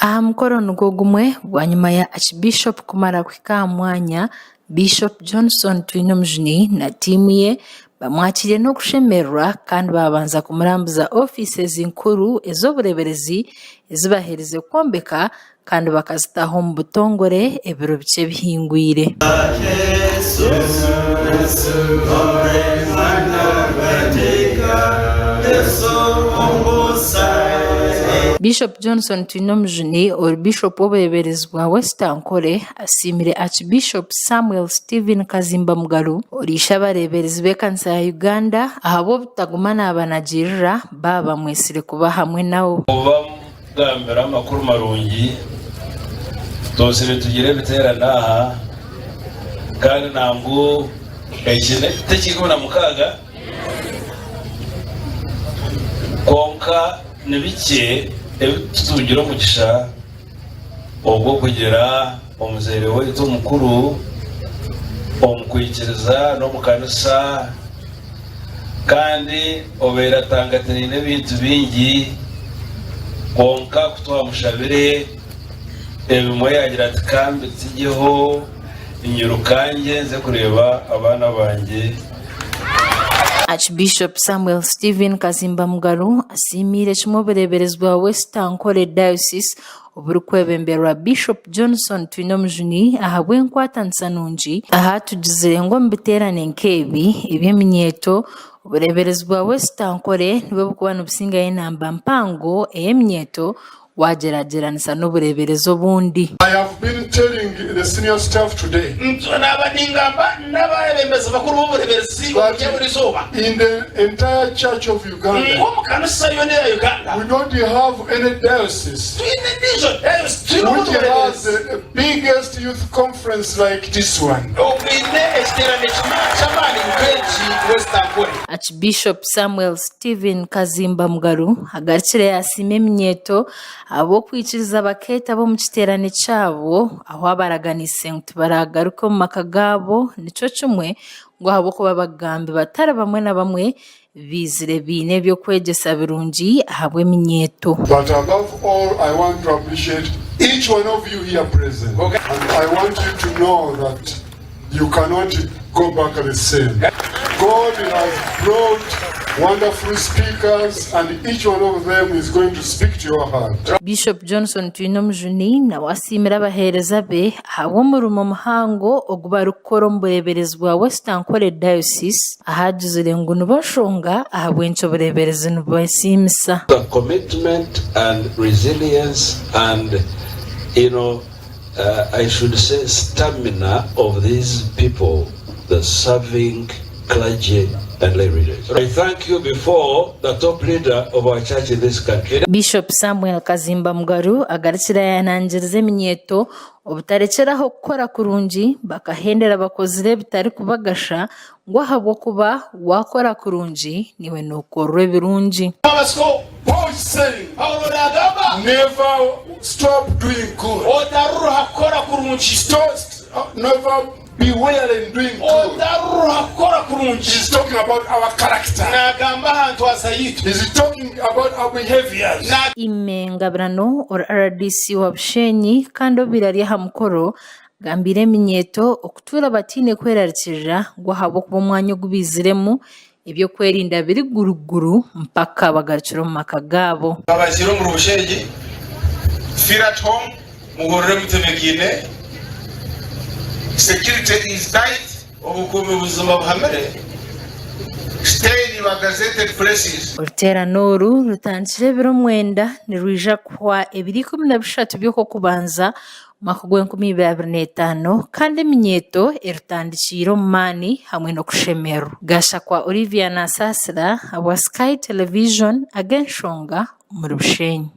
Aha mukoro nigwo gumwe, bwanyima ya Archbishop kumara kuhika aha mwanya, Bishop Johnson Twinomujuni na tiimu ye bamwakiire n'okushemererwa kandi baabanza kumurambuza ofiisi nkuru ez'obureeberezi ezi baherize kwombeka kandi bakazitaho omu butongore ebiro bikye ebihingwire. Bishop Johnson Twinomujuni ori Bishop w'obureeberezi bwa West Ankole asiimire Archbishop Samuel Stephen Kazimba Mugalu oriishe abareeberezi b'ekanisa ya Uganda ahabw'obutaguma naabanagirira baaba bamwetsire kuba hamwe nabo. Gambira amakuru marungi. Tutsire tugire ebiteerane aha kandi nangu eki t'ekya 16 kwonka ni bikye ebi tutungire omugisha ogw'okugira omuzaire waitu omukuru omu kwikiriza n'omu kanisa Kandi obaire atangatiraine ebintu bingi, kwonka ku twamushabire ebimwe yaagira ati, Ka mbitsigyeho, nyiruka ngye nze kureeba abaana bangye. Archbishop Samuel Stephen Kazimba Mugalu asiimiire kimwe obureeberezi bwa West Ankole Diocese oburikwebemberwa Bishop Johnson Twinomujuni ahabw'enkwatanisa nungi aha tugizire ngu omu biteerane nk'ebi eby'eminyeeto, obureeberezi bwa West Ankole nibwo burikuba nibusingayo enamba mpango ey'eminyeeto waagyeragyeranisa n'obureeberezi obundi. I have been telling the senior staff today. Naaba ningamba n'abeebembezi bakuru b'obureeberezi That omuri buri izooba. in the entire church of Uganda. Ngu omu kanisa yoona eya Uganda. We don't have any diocese. Twine endiijo diocese, twine obundi Which has bureeberezi. the biggest youth conference like this one. Obwine ekiteerane ky'amaani nk'eki West Ankole. Archbishop Samuel Stephen Kazimba Mugalu agarukire yaasiima eminyeeto ahabw'okwikiriza bakeetaba omu kiteerane kyabo ahu abaraganiise ngu tibaragaruke omu maka gaabo nikyo kimwe ngu ahabw'okuba abagambi batari bamwe na bamwe baizire baine eby'okwegyesa birungi ahabw'eminyeeto. But above all I want to appreciate each one of you here present and I want you to know that you cannot go back the same. God has brought wonderful speakers and each one of them is going to speak to your heart. Bishop Johnson Twinomujuni nawe asiimire abaheereza be ahabw'omurimo muhango ogu barikukora omu bureeberezi bwa West Ankole Diocese ahu agizire ngu nibo nshonga ahabw'enki obureeberezi nibwesiimisa. The commitment and resilience and you know I should say stamina of these people the serving clergy and lay readers. I thank you before the top leader of our church in this country. Bishop Samuel Kazimba Mugaru agarukire yayanangiriza eminyeeto obutarekyeraho kukora kurungi bakahendera bakozire ebitarikubagasha ngu ahabw'okuba waakora kurungi naiwe nookorwa ebirungi. Paul is saying, Paulo naagamba. Never stop doing good. Otaruha kukora kurungi. Stop, never be weary in doing good. Otaruha kukora kurungi. He's talking about our character. Naagamba aha ntwaza yaitu. He's talking about our behaviors. Aime Ngabirano ori RDC wa Bushenyi kandi obaire ari aha mukoro agambiire eminyeeto okutuura bataine kwerarikirira ngu ahabw'okuba omwanya ogu baiziremu eby'okwerinda biri guruguru mpaka bagarukire omu maka gaabo. Abazaire omuri Bushenyi, feel at home, muhurire mutebekaine, Security is tight. Obukuumi buzima buhamire, Stay in your gazetted places. Oruteerane oru rutandikire ebiro mwenda nirwija kuhwa ebiro 13 by'Okwokubanza omwaka gw'e 2025 kandi eminyeeto erutandikiire omu maani hamwe n'okushemererwa. Gashakwa Olivia Nasaasira ahabwa Sky Television ag'enshonga omuri Bushenyi.